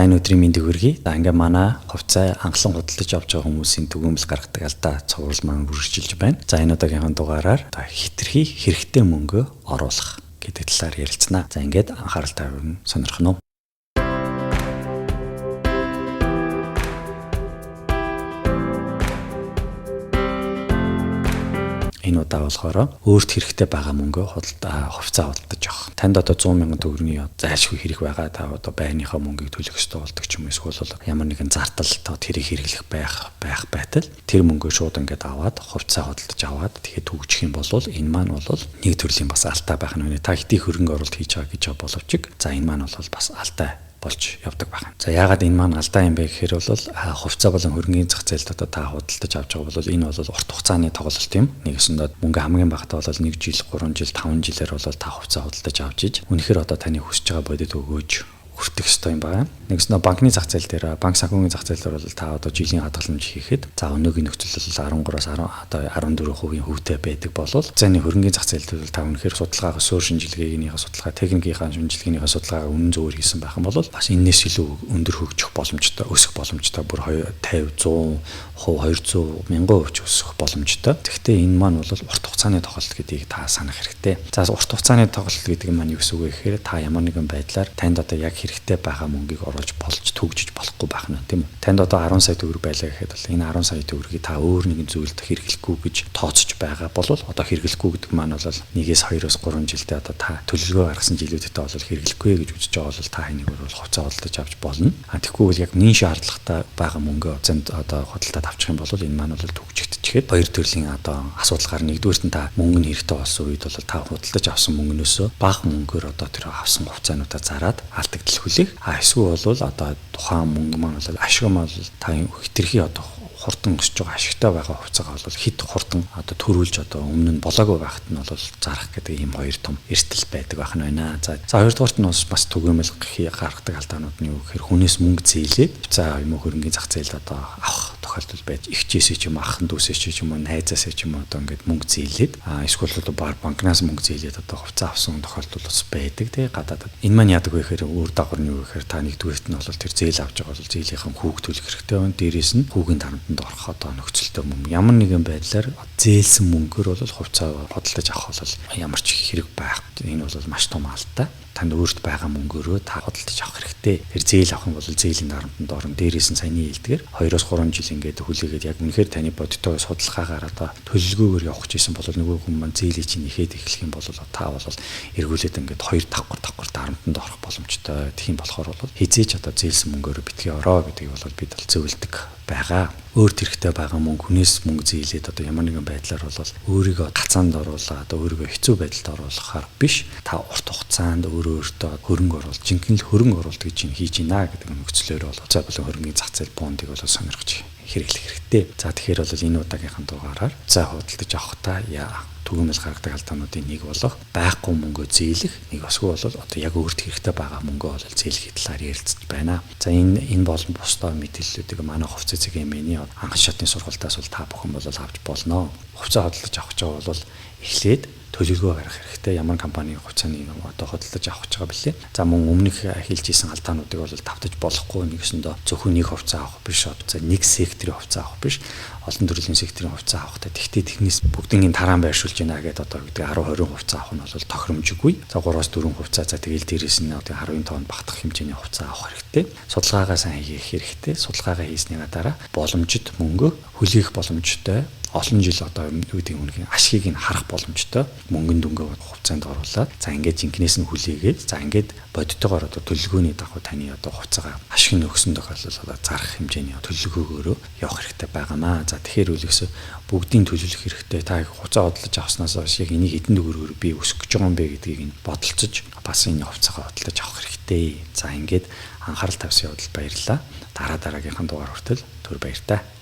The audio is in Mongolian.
Энэ өдрийн мэндийг хүргэе. За ингээ манай хувьцаа анхлан худалдаж авч байгаа хүмүүсийн түгээмэл гаргадаг алдаа цуврал маань үргэлжилж байна. За энэ удаагийнхаа дугаараар хэтэрхий хэрэгтэй мөнгө оруулах гэдэг талаар ярилцсанаа. За ингээд анхаарал тавин сонирхно. Энэ удаа болохоор өөрт хэрэгтэй байгаа мөнгөө хувьцаа худалдаж авах. Танд одоо 100 мянган төгрөгийн зайлшгүй хэрэг байгаа. Та одоо байрныхаа мөнгийг төлөх ёстой болдог ч юм уу, эсвэл ямар нэгэн зардал тэрийг хэрэглэх байх байтал тэр мөнгөө шууд ингээд аваад хувьцаа худалдаж аваад тэгэхээр түгжих юм бол энэ маань бол нэг төрлийн бас алдаа байх нь. Та хэдий хөрөнгө оруулалт хийж байгаа гэж боловч за энэ маань бол бас алдаа болж явдаг байна. За яагаад энэ маань алдаа юм бэ гэхээр бол хувьцаа болон хөрөнгөний зах зээлд одоо та худалдаж авч байгаа бол энэ бол урт хугацааны тоглолт юм. Нэгсэндээ мөнгө хамгийн багадаа бол 1 жил, 3 жил, 5 жилээр бол та хувьцаа худалдаж авч иж үнэхээр одоо таны хүсэж байгаа бодит өгөөж хүртэх ёстой юм байна. Нэгснээ банкны зах зээл дээр, банк санхүүгийн зах зээл дээр бол та одоо жилийн хадгаламж хийхэд за өнөөгийн нөхцөл бол 13-аас 10 одоо 14% хөвтэй байдаг бол зэний хөрөнгөний зах зээл дээр бол та үнэхээр судалгаагаа, суурь шинжилгээнийхээ судалгаа, техникийнхаа шинжилгээнийхээ судалгаагаа үнэн зөвөр хийсэн байх юм бол бас энэс илүү өндөр хөгжих боломжтой, өсөх боломжтой, бүр 50, 100%, 200, 1000% ч өсөх боломжтой. Тэгэхдээ энэ маань бол урт хугацааны тоглолт гэдгийг та санах хэрэгтэй. За урт хугацааны тоглолт гэдэг нь маань юу гэсэн үг вэ гэхээр та ямар нэгэн байдлаар танд одоо яг хэрэгтэй байгаа мөнгийг оруулж болж түгжиж болохгүй байх нь, тийм үү? Танд одоо 10 сая төгрөг байлаа гэхэд бол энэ 10 сая төгрөгийг та өөр нэгэн зүйлд хэрэглэхгүй гэж тооцож байгаа бол одоо хэрэглэхгүй гэдэг маань бол 1-ээс 2-оос 3 жилдээ одоо та төлөвлөгөө гаргасан жилүүдтэй бол хэрэглэхгүй гэж үзэж байгаа бол та энийг бол хувьцаа худалдаж авч болно. А тэгэхгүй бол яг нэн шаардлагатай байгаа мөнгөө зэнд одоо худалдаад авчих юм бол энэ маань бол түгжигдчихэд хоёр төрлийн одоо асуудал гарна. Нэгдүгээрт нь та мөнгө нь хэрэгтэй болсон үед бол та худалдаж авсан мөнгнөөсөө бага мөнгөөр одоо тэр авсан хувьцаануудаа зараад алдагдал хүлээх. А эсвэл бол одоо тухайн мөнгө маань бол ашиг маань бол та хэтэрхий одоо хурдан өсөж байгаа ашигтай байгаа хувьцаагаа бол хэд хурдан одоо төрүүлж одоо өмнө нь болоогүй байхад нь бол зарах гэдэг ийм хоёр том эрсдэл байдаг байх нь байна. За хоёрдугаарт нь бас түгээмэл гаргадаг алдаанууд нь юу гэхээр хүнээс мөнгө зээлээд за юм уу хөрөнгөний зах зээлд одоо авах тохиолдол байж эгчээсээ ч юм уу, ахын дүүсээ ч юм уу, найзаасаа ч юм уу одоо ингээд мөнгө зээлээд эсвэл одоо банкнаас мөнгө зээлээд одоо хувьцаа авсан тохиолдол бас байдаг тий гадаадад. Энэ маань яадаг вэ гэхээр үр дагавар нь юу гэхээр та нэгдүгээрт нь бол тэр зээл авч байгаа бол зээлийнхэн хүүг төлөх хэрэгтэй байна. Дээрээс нь хүүгийн дарамтанд орох одоо нөхцөлтэй мөн ямар нэгэн байдлаар зээлсэн мөнгөөр бол хувьцаа худалдаж авах бол ямар ч хэрэг байхгүй. Энэ бол маш том алдаа. Танд өөрт байгаа мөнгөөрөө та худалдаж авах хэрэгтэй. Тэр зээл авах юм бол зээлийн дарамтанд орно. Дээрээс нь саяны хэлдгээр 2-3 жил ингээд хүлээгээд яг үнэхээр таны бодиттой судалгаагаар одоо төлөвлөгөөгөөр явах гэсэн бол нөгөө хүн маань зээлийг чинь ихэд эхлэх юм бол та бол эргүүлээд ингээд 2 давхар дарамтанд орох боломжтой. Тийм болохоор бол хизээж одоо зээлсэн мөнгөөрөө битгий ороо гэдгийг бол бид бол зөвлөдөг байгаа. Өөрт хэрэгтэй байгаа мөнгө хүнээс мөнгө зээлээд одоо ямар нэгэн байдлаар бол өөрийгөө гацаанд оруулаад өөрийгөө хэцүү байдалд оруулахаар биш. Та урт хугацаанд өөрөө өөртөө хөрөнгө оруулалт, жинхэнэ л хөрөнгө оруулалт гэж хийж байна гэдэг нөхцлөөр бол за болон хөрөнгөний зах зээл бондыг бол сонирхож хэрэглэх хэрэгтэй. За тэгэхээр бол энэ удаагийнхаа дугаараар за худалдаж авахдаа түгээмэл гаргадаг алдаануудын нэг болох байхгүй мөнгөө зээлэх, нэг осгүй бол одоо яг өөрт хэрэгтэй байгаа мөнгөө бол зээлэх талаар ярилцж байна. За энэ болон бусдаа мэдээллүүдийг манай хувьцаа цэгийн анхан шатны сургалтаас бол та бүхэн бол авч болно. Хувьцаа худалдаж авах гэж байгаа бол эхлээд төлөвлөгөө гаргах хэрэгтэй. Ямар компани хувьцааны одоо худалдаж авах гэж байгаа бэлээ. За мөн өмнөх хэлж исэн алдаануудыг бол давтаж болохгүй. Нэгсэндээ зөвхөн нэг хувьцаа авах биш, одоо нэг секторын хувьцаа авах биш, олон төрлийн секторын хувьцаа авахтай. Тэгтээ технээс бүгднийг тараан байршуулж байна гэдээ одоо гэдэг 10 20 хувьцаа авах нь бол тохиромжгүй. За 3-4 хувьцаа, за тэгэл дээрээс нь одоо 10 тоонд багтах хэмжээний хувьцаа авах хэрэгтэй. Судалгаагаа сайн хийх хэрэгтэй. Судалгаагаа хийснийгаа дараа боломжит мөнгө хүлээх боломжтой, олон жил одоо юу гэдэг юм ашигыг нь харах боломжтой мөнгөн дүнгээ хувьцаанд оруулаад за ингээд жинкнээс нь хүлээгээд за ингээд бодитойгоор одоо төлөвлөгөөний дагуу таны одоо хувьцаагаа ашиг нь өгсөн тохиолдолд одоо зарах хэмжээний төлөвлөгөөгөөрөө явах хэрэгтэй байгаамаа. За тэгэхээр үлгэс бүгдийн төлөвлөх хэрэгтэй. Та хувьцаа худалдаж авснаас хойш яг энийг хэдэн төгрөгөөр би өсөх гэж байгаа юм бэ гэдгийг нь бодолцож бас энэ хувьцаагаа худалдаж авах хэрэгтэй. За ингээд анхаарал тавьсан явдал баярлалаа. Дараа дараагийнхын дугаар хүртэл түр баяртай.